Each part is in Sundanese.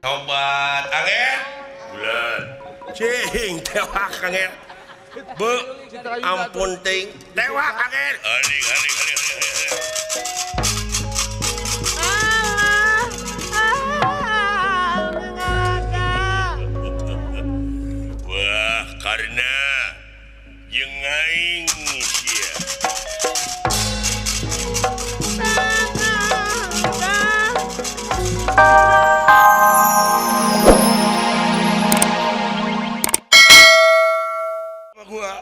Tobat angin bulan cing tewak angin be ampun ting tewak angin aling aling aling. Wah karena jeung aing sia. Gua.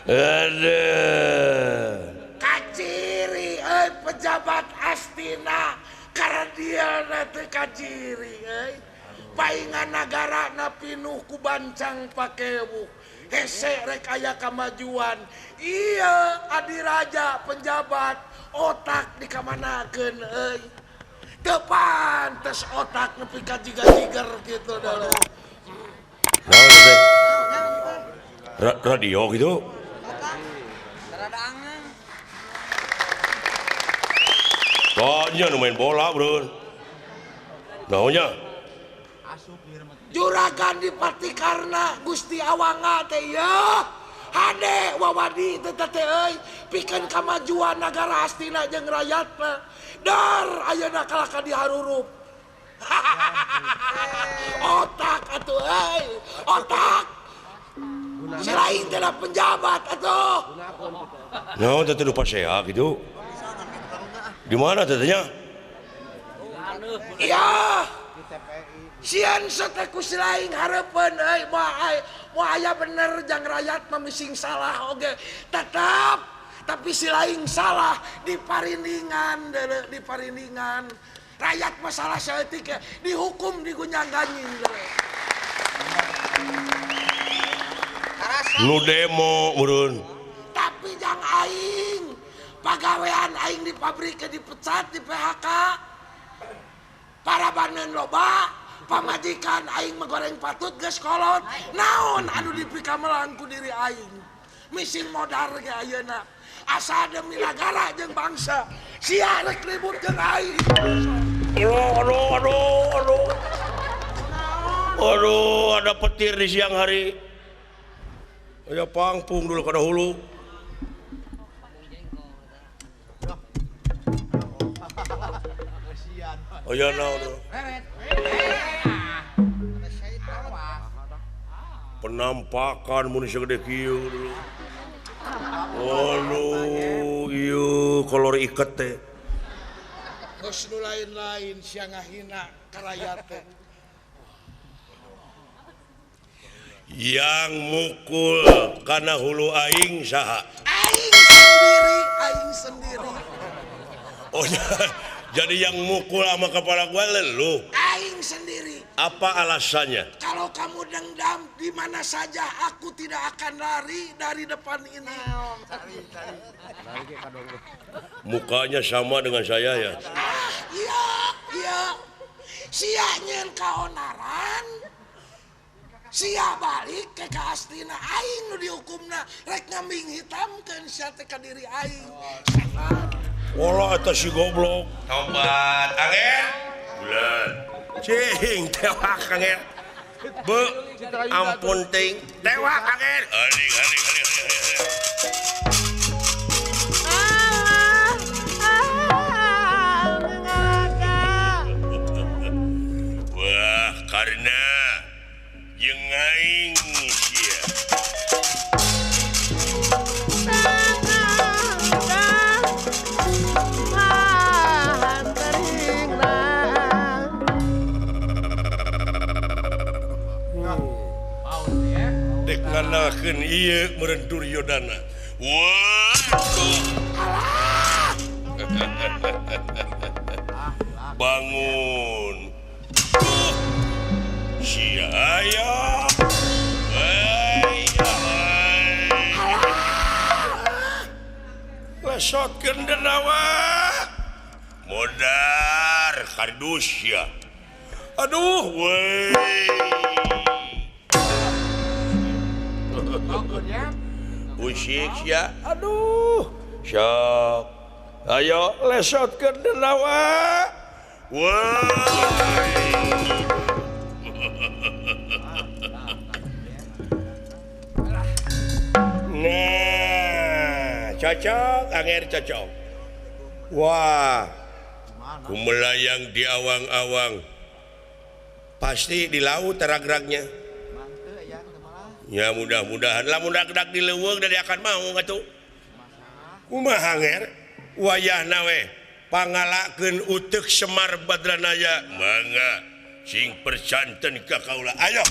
Aduh. Kaciri euy pejabat Astina karadiana teh kaciri euy. Paingan nagara na pinuh ku bancang pakewuh. Hese rek aya kamajuan. Iya adiraja penjabat otak dikamanakeun euy. Teu pantes otak nepi ka jiga-jiger kitu dulu. Naon teh? Radio gitu. Pokoknya nu main bola, bro. Naonnya? Juragan Dipati Karna Gusti Awanga teh ieu. Hade wawadi teh teh euy, pikeun kamajuan nagara Astina jeung rakyatna. Dar ayeuna kalah ka diharurup. Otak atuh euy, otak. Selain teh penjabat atuh. Naon teh lupa saya gitu. Di mana tetehnya? Iya. Sieun teh ku si lain hareupeun euy, moal aya bener jang rakyat mah mising salah oge. Tetep tapi si lain salah di parindingan deuleu, di parindingan. Rakyat mah salah saeutik dihukum digunyang-ganjing deuleu. Nu demo meureun. Tapi jang aing pagawean aing di pabrik dipecat di PHK. Para banen loba, pamajikan aing megoreng patut geus kolot. Naon anu dipikamelang ku diri aing. Mising modar ge ayeuna. Asa demi nagara jeung bangsa. Sia rek ribut jeung aing. Aduh, aduh, aduh, aduh. Aduh, ada petir di siang hari. Aya pangpung dulu kada hulu. Oh ya naon. Penampakan mun segede kieu dulu. Aduh, ieu kolor iket teh. Geus nu lain-lain sia ngahina ka rakyat teh. Yang mukul kana hulu aing saha? Aing sendiri, aing sendiri. Oh ya. Jadi yang mukul sama kepala gua lu? Aing sendiri. Apa alasannya? Kalau kamu dendam di mana saja aku tidak akan lari dari depan ini. Mukanya sama dengan saya ya? Ah, iya, iya. Sia nyeun kaonaran. Sia balik ke Astina aing nu dihukumna rek ngambing hitamkeun sia teh ka diri aing. Walah eta si goblok. Tobat angin bulan. Cing tewak angin. Be ampun ting tewak angin. Aling aling aling. Wah karena jeung aing sia. Dek nganakeun ieu meureun Duryodana. Waduh. Bangun. Sia aya. Lesotkeun denawa. Modar kardus ya. Aduh weh. Usik ya. Aduh. Sok. Ayo lesotkeun denawa. Wah. Nah, cocok, anger cocok. Wah, kumelayang di awang-awang. Pasti di laut ragragnya. Ya mudah-mudahan lamun ragrag di leuweung dari akan mau atuh. Kumaha anger? Wayahna we pangalakeun uteuk Semar Badranaya. Mangga sing persanten ka kaula. Ayo.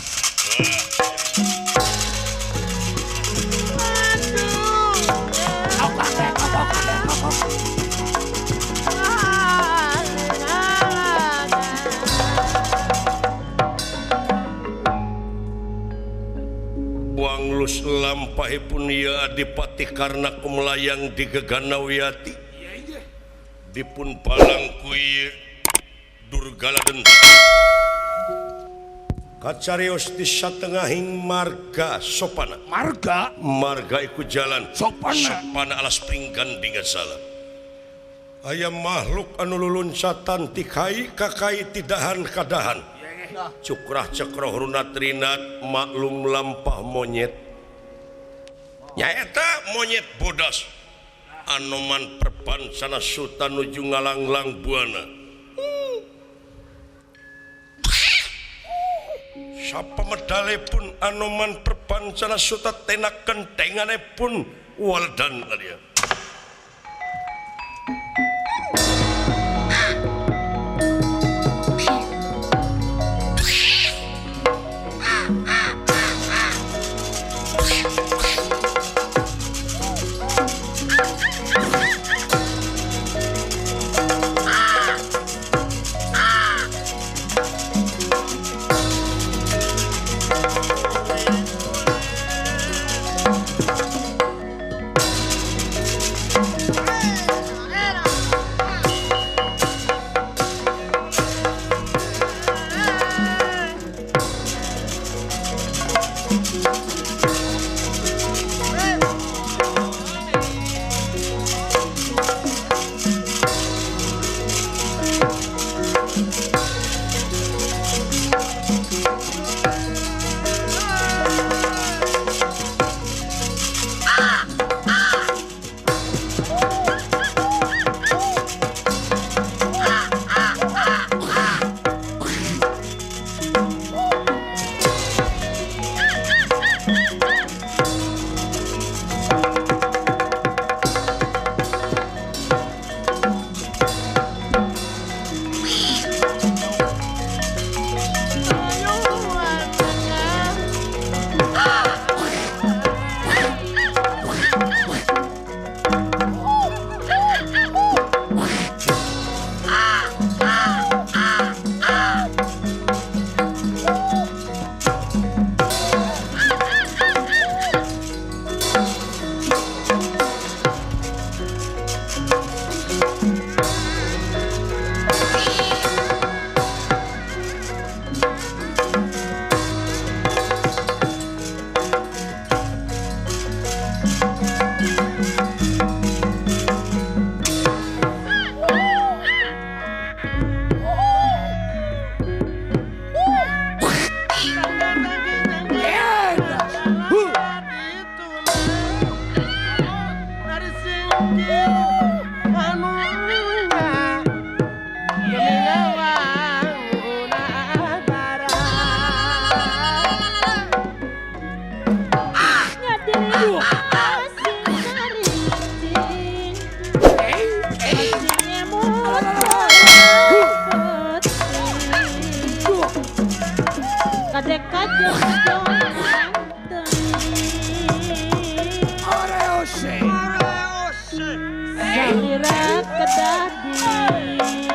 Buang lus lampahipun ieu Adipati Karna kumelayang di Geganawiyati. Dipun palang ku ieu Durgala Denta. Kacarios di satengahing marga sopana. Marga? Marga iku jalan. Sopana. Sopana alas pinggan binggasala. Aya makhluk anu luluncatan ti kai ka kai tidahan kadahan. Cukrah cekroh runat rinat maklum lampah monyet. Nyaeta monyet bodas. Anoman perpansana suta nuju ngalanglang buana. Sapa medale pun anoman perpancana suta tenak kentengane pun waldan dia. Salira kedadi.